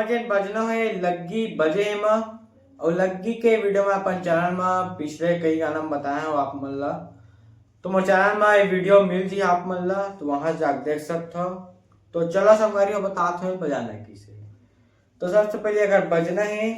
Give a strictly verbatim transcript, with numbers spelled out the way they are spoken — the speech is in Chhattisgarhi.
जेन बजना हे लग्गी बजे म, अउ लग्गी के वीडियो में अपन चैनल में पिछले कई गाना में बताए हव आप मन ला। तो मोर चैनल में ये वीडियो मिल जी आप मन ला, तो वहां जाके देख सकत हव। तो चला संगवारी हो, बतात हव बजाना किसे। तो सबसे पहले अगर बजना हे